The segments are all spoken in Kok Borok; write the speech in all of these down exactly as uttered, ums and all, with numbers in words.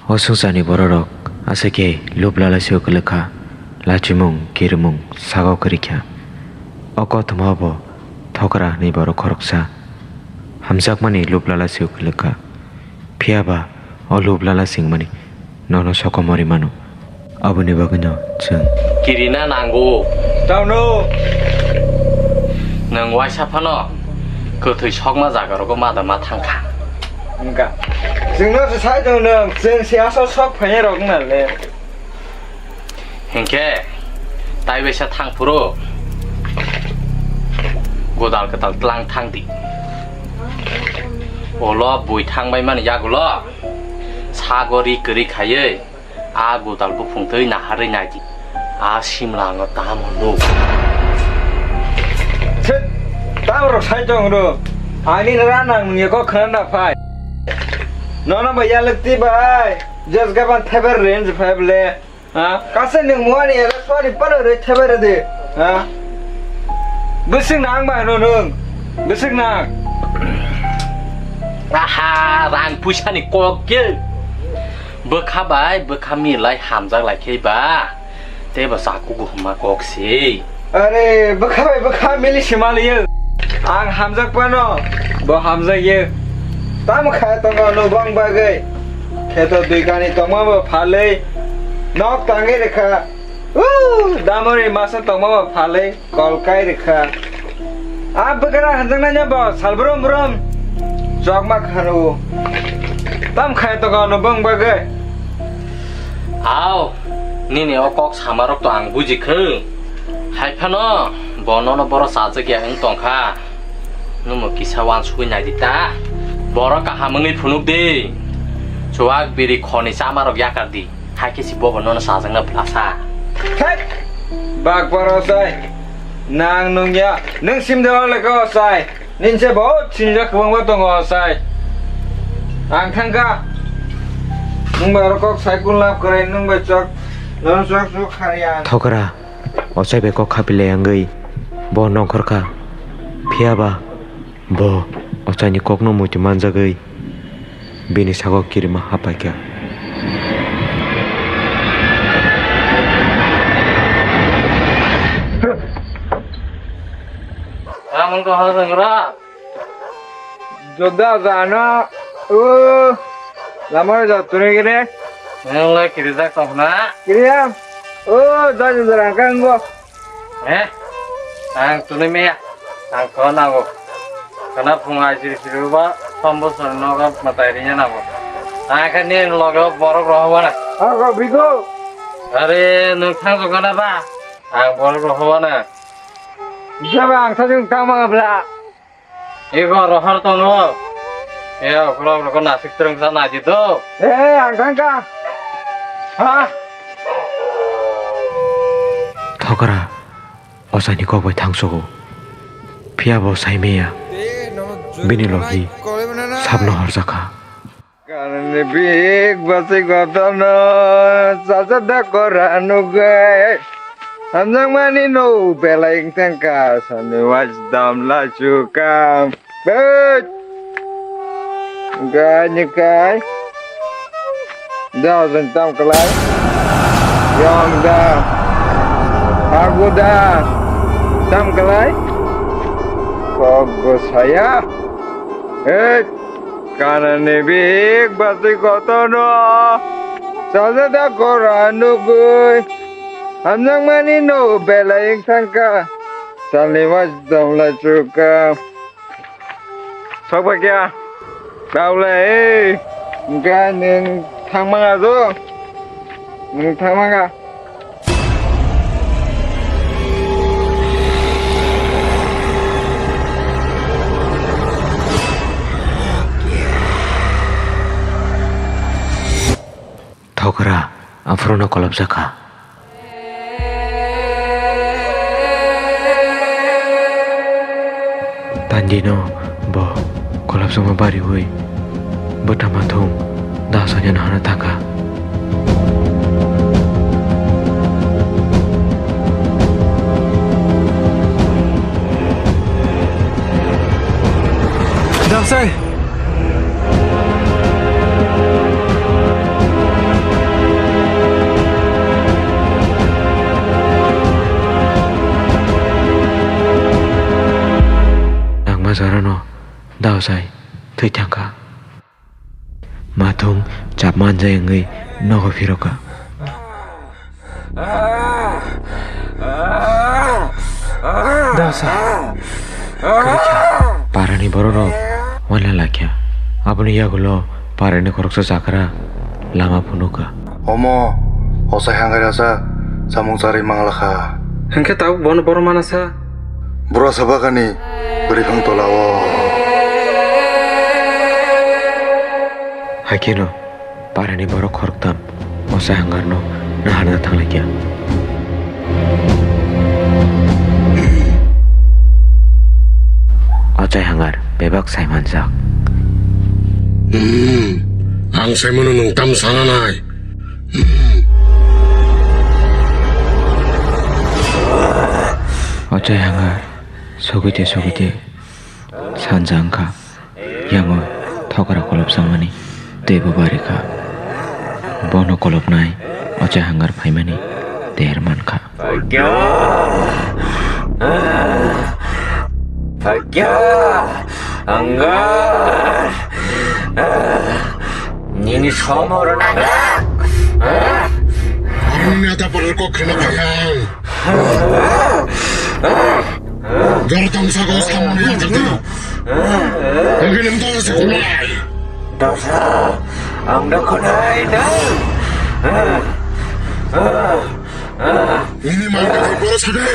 O swngcharni bororok aswk khe lub lalaisio kwlwkha, lachimung, kirimung sago kwrwikha. O kothoma bo Thokra hwnwi borok khoroksa hamjakmani lub lalaisio kwlwkha. Phiya ba o lub lala singmani nono sokomorwi mano. Aboni bagwino chwng kirina nango. Tauno. Nwng waisa phano kwthwi sokma jaga rogo mada ma thangkha. Wngkha. Chwngno se sai tong nwng, chwng se asol sok phainai rok wngna le. Hinkhe tai waisa thang phuru godal kwtal tlang thang di. Ulo bui thang bai mani yagulo sago ri kwrwi khaiwi a godal buphung twi naharwi nai di. A simla ang tamo nuk. Thit, tamo rok sai tong ro. Ani ra nang nungya kok khna na phai. Nono ba yalwk ti bai. Jes gaban theber range phai ble. Ha? Kasa nwng muani ela suani palo re theber de. Ha? Bwswk nang ba no nwng. Bwswk nang. Aha, rang puisa ni kok ke. Bwkha bai, bwkha milai hamjak lai khe ba. Tei bo chaku kuhuma kok se. Are, bwkha bai bwkha mili se maliyo. Ang hamjak pano, bo hamjak ye. Tamo kha tongo no bang bagwi. Kheto dui kani tongma bo phalwi. Nok tangwi rikha. Uu, damori masa tongma bo phalwi. Kol kai rikha. A bwkra hanjaknai no bo salbrum brum. Chokma khanu. Tam khai to gano bang bagwi. Ao, nini o kok samarok to ang bujikhwng. Hai phano bo nono boro chajak ya wng tongkha. Nwngbo kisa uansugwi nai di ta. Boro kaham wngwi phunuk di. Chuak biri khoni chamarok yakar di. Hai khe si bobo nono sajakna bwlasa. Thek! Bakpar osai. Nang nungya. Nwng simde o leka osai. Ninse bo sinjak kwbangma tongo osai. Ang thangkha. Nwng bai oro kok sai kun lab kwrai, nwng bai chok, nono chok chok kharya. Thokra, osai bai kok khapilai wngwi bo nongkhorkha. Phiya ba bo osaini kokno muitu manjagwi bini sago kirima hapaikha. Amang to hal sangra. Joda jana, o, lama jatuni gini. Nang lai kiri jak tong na. Kiri ya. O, jani jarang kan bo. Eh, ang tuni meya, ang kho nango. Kana phung ai siri siri ba, som bosor nogo matai rinya nango. Ang khe ni logo borok rohobana. Ako bigo. Are, nwng thang jogana ba? Ang borok rohobana. Jaba ang sajung tang mangabla. Ego rohor tongo. E okrok rokon nasik twrwngsa naidi do. E, ang thangkha. Ha? Thokra, osaini kok bai thangsugo. Phiya bo sai meya. Bini logi sabno horjakha. Kanani big basi gotono, sasa dakora nugai. Hamjangmani no belai wngthangkha, sani wasdam lachukam. Bek. Gani kai. Dao jeng tam kalai. Yong da. Hagu da. Tam kalai. Kok go saya. Hei. Kanani big basi kotono, sajada kora nugui, hamjangmani no belai wngthangkha, salni mas damlai chuka. Sokpakya, kaulai, hwnkhe nwng thangmanga do, nwng thangmanga. Thokra, aphuru no kolopjak kha. Tandino bo kolapsongma bariwi bwtama thum da soinani hano thangkha. Damsai! Jorano da ochai thwi thangkha. Mathung chapma jai wngwi nogo phirokha. Da ochai. Kwrwikha. Parani bororok uanla lakha. Aboni yagulo parani khoroksa chakra lama phunukha. Omo, ochai Hangar asa samung charwi manglakha. Hinkhe tabuk bono boro manasa? Bwrasa bagani bwrwiphang tolao. Haikheno parani borok khoroktham ochai Hangarno naharna thanglaikha. Ochai Hangar bebak saimanjak. Hmm, ang saimano nwng tam sananai. Ochai Hangar sogwi te sogwi te sanja wngkha. Yango thokra kolopjakmani teibo barikha. Bono kolopnai Ochai Hangar phaimani der mankha. Phagya! Phagya! Hangar! Nini somoro nangla! Ang neta parar kok kheno kayang. Jor tong sago samuni ajak. Ang nang tong sago. Dosa, ang da khonai nang. Ini mangkal boro sade.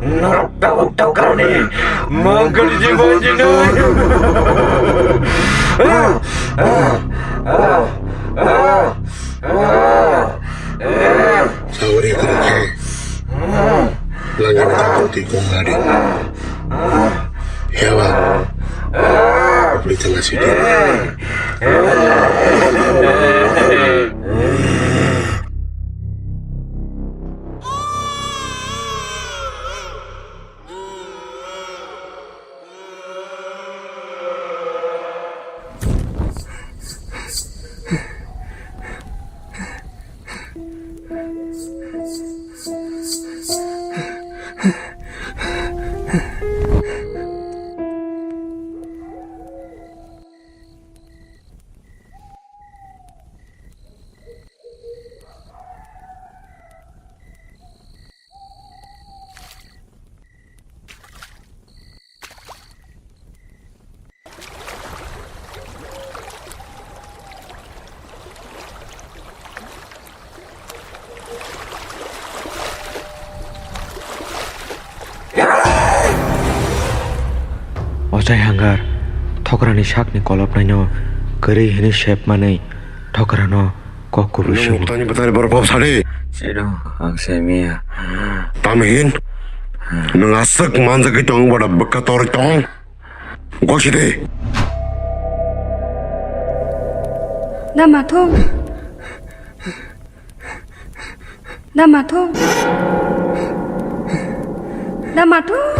Norok tabuk tabuk karni mangkal jibon jinoi. Sauri kurang. Langit putih kong hari. Hewan. Beli tengah situ. Ochai Hangar, thokrani sakni kolopnaino kwrwi hwnwi sep manwi thokrano kok kubui swngo. Nung muktani bwtani borok bob sadi. Sino, ang semiya. Tamhin, nung aswk manjagwi tong bada bwkha torwi tong. Gosi de. Dama thung. Dama thung. Dama thung.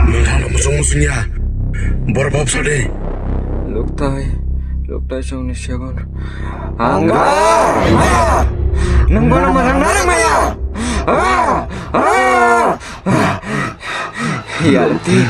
Nang hano muchung muchung ya. Borok bab sade. Luktai, luktai chongni segon. Angga! Nang bono marang narang maya. Ah! Ah! Yanti.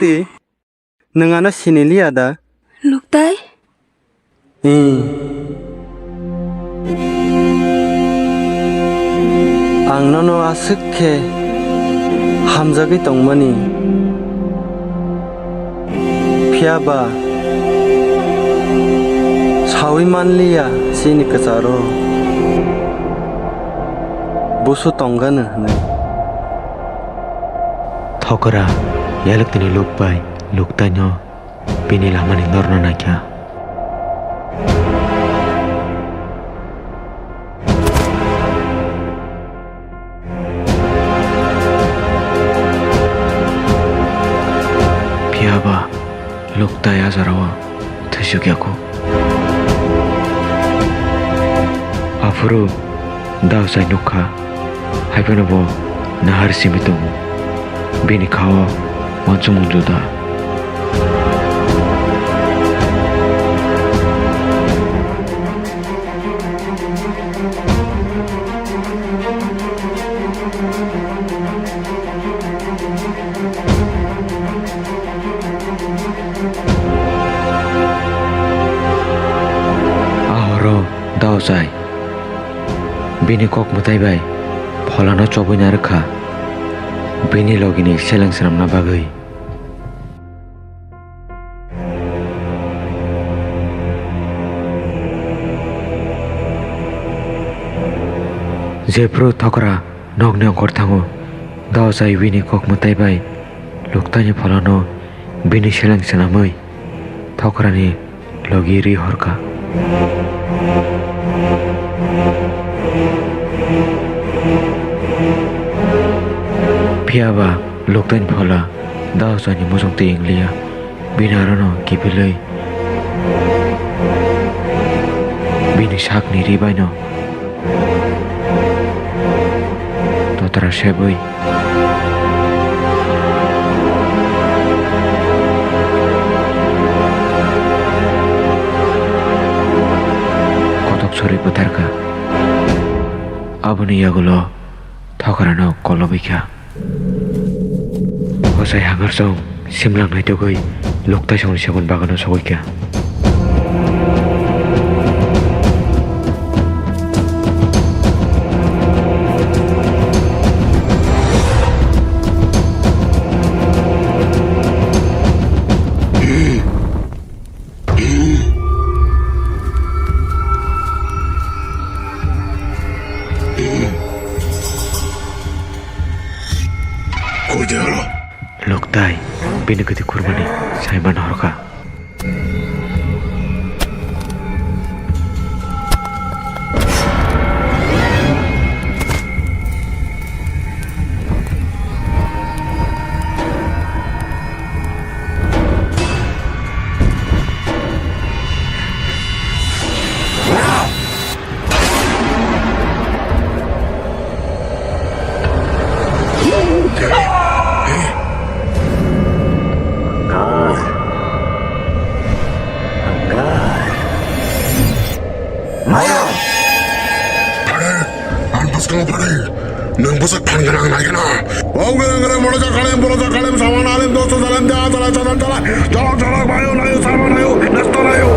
Lukti, nwng ano sini liya da? Luktai? Ih. Ang nono aswk khe hamjagwi tongmani. Phiya ba saui manliya chini kwcharo busu tongano hwnwi. Thokra, yalwk tini Luk bai Luktaino bini lamani norna naikha. Phiya ba Luktai a jorao thwichukya kho. Aphuru Daosai nukha, hai phano bo nahar simi tongo. Bini kha-o uansukmung juda. A horo Daosai bini kok mwtai bai pholano chobwi narwkha, bini logini seleng swnamna bagwi. Jephru Thokra nokni ongkhor thango, Daosai bini kok mwtai bai Luktaini pholano bini seleng swnamwi Thokrani logi ri horkha. Phiya ba Luktaini phola Daosaini muchung twi wngliya, bini arono kiphilwi bini sakni ri baino totra sebwi kotok sorwi bwtharkha. Aboni yagulo Thokrano kolobwi kha. Bwsai hangar chwng simlang naitugwi Luktaisongni segon bagano sogwi kha. Luktai bini kwtwi khurmani saiman horkha. Ang bwskango pharai, nwng bwswk phan gwnang nai kheno. O gwnang gwnang mono jakalem, boro jakalem, sawan alem, dosto jalem, da jalai, chadar jalai, jalak jalak, bayo nayo, sama nayo, nesto nayo.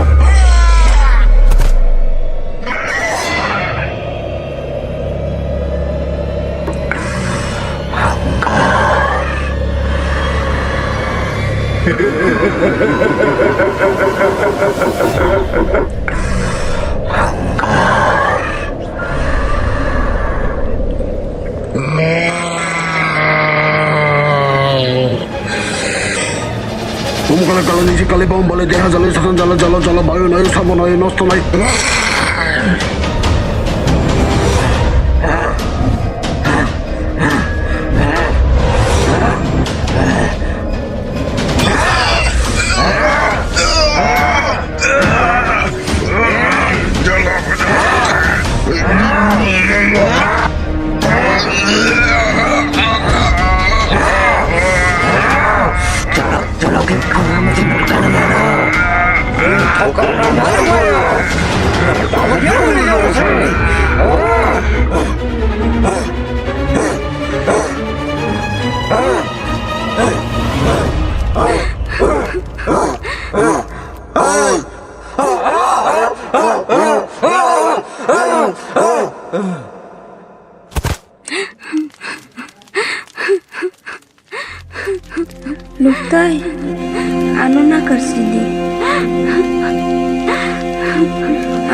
Umukale kale niji kale bom bale deha jale sakan jala jala jala bayo nayo sabo nayo nosto nayo.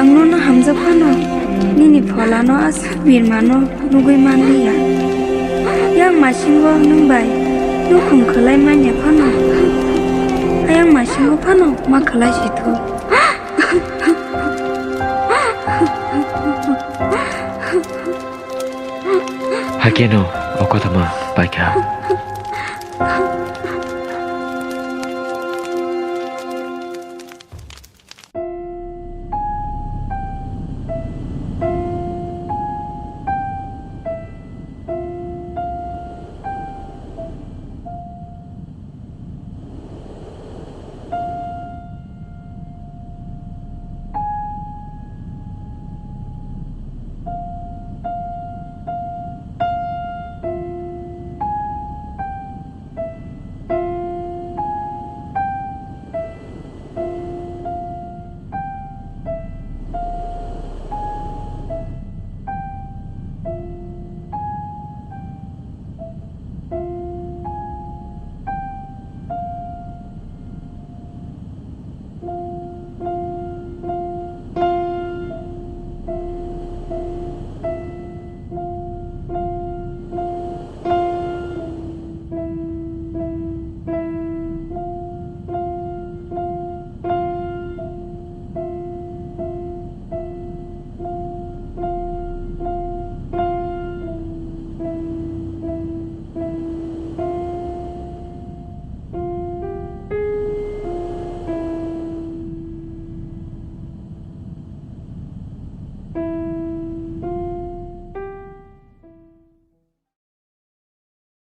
Ang nono hamjak phano, nini pholano aswk birmano nugwi manliya. Yang masingo nwng bai nukhung khwlai manya phano, ayang masingo phano ma khwlai si thung. Hakeno o kothoma paikha.